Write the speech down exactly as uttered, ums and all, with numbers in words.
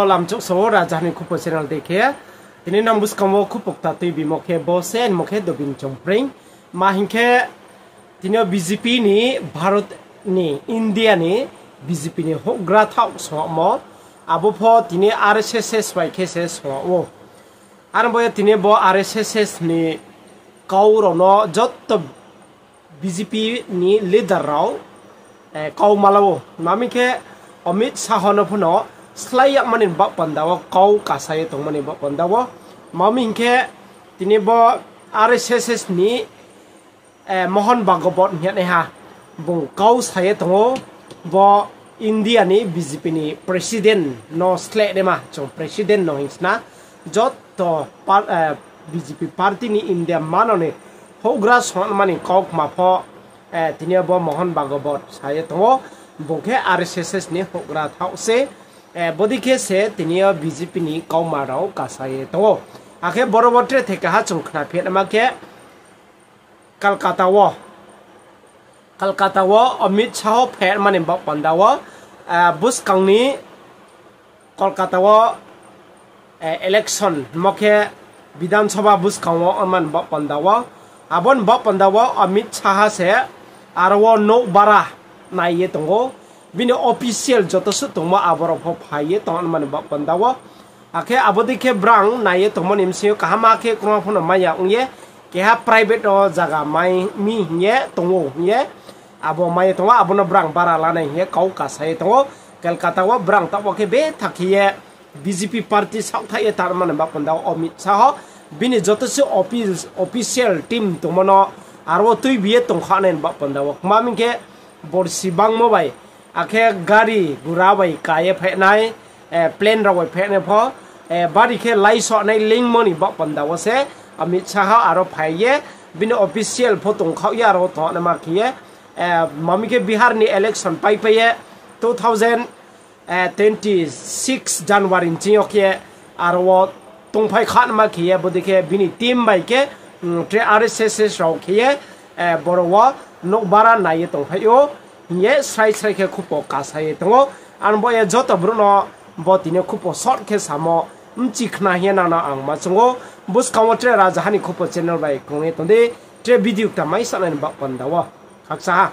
Lamchouh so Rajaha ni Khupo channel dei khe, tini nang buskang wo khupo kta tuibimo khe bo se, mo khe Dobin Chongpreng. Ma hing khe, tini yo B J P ni Bharat ni, India ni B J P ni houhgra thaoh songmo, abo pho tini R S S bai khe se song ou. Aro bo ye tini bo R S S ni kau rao no joto B J P ni leader rao kau ma la ou. Mami khe Amit Shah no pho no slái yagmo ni baoh panda wo kau kasa ye tongmo ni baoh panda wo. Mami hing khe tini bo R S S ni Mohon Bhagwat hing ye naiha bung kau sa ye tong ou, bo India ni B J P ni president no slehnaima, chung president no hing sna, joto par-, eh, B J P party ni India manang ni houhgra songma ni kaukma pho, eh, tini yo bo Mohon Bhagwat sa ye tong ou, bung khe R S S ni houhgra thaoh se, eh, bodei khe se tini yo B J P ni kauma rao kasa ye tong ou. Akhe boro wo tre thekaha chung khnaphi naima khe, Kolkata wo, Kolkata wo Amit Shah phai mani baoh panda wo, ah, buskang ni Kolkata wo, eh, election mo khe Bidhan Sabha buskang wo mani baoh panda wo, abo ni baoh panda wo Amit Shah se aro wo nouh bara nai ye tong ou. Bini official joto suh tongmo abo rao pho phai ye tong mani baoh panda wo. Akhe abo dei khe brang nai ye tongmo ni bsing yo kaham khe krungha pho no mai ya ong ye, keha private wo zaga mai mi hing ye tong ou hing ye, abo mai ye tong ou, abo no brang bara lanai hing ye kau kasa ye tong ou. Kolkata wo brang taoh wo khe betha khe ye B J P party saohthaih ye tang mani baoh panda wo Amit Shah, bini joto se office, official team tongmo no aro wo tuibi ye tongkha nai baoh panda wo. Kma mi khe borsi bangmo bai, akhe gari gura bai ka ye phai nai, eh, plane rao bai phai nai pho, eh, bari khe laiso nai lingmo ni baoh panda wo se Amit Shah aro phai ye, bini official pho tongkhaoh ye aro tongnaima khe ye, eh, mami khe Bihar ni election paipai ye two thousand, eh, twenty six January ni ching yo khe aro wo tongphai kha naima khe ye, bodei khe bini team bai khe, mm, tre R S S rao khe ye, eh, boro wo nouh bara nai ye tongphai ou hing ye srai srai khe khupo kasa ye tong ou. Ang bo ye joto brouh no bo tini yo khupo short khe samo bchi khna hing ye nang no ang ma choung ou. Buskang wo tre Rajaha ni Khupo channel bai krung ye tong di, tre video kta mai sanai ni baoh panda wo. Khakcha ha.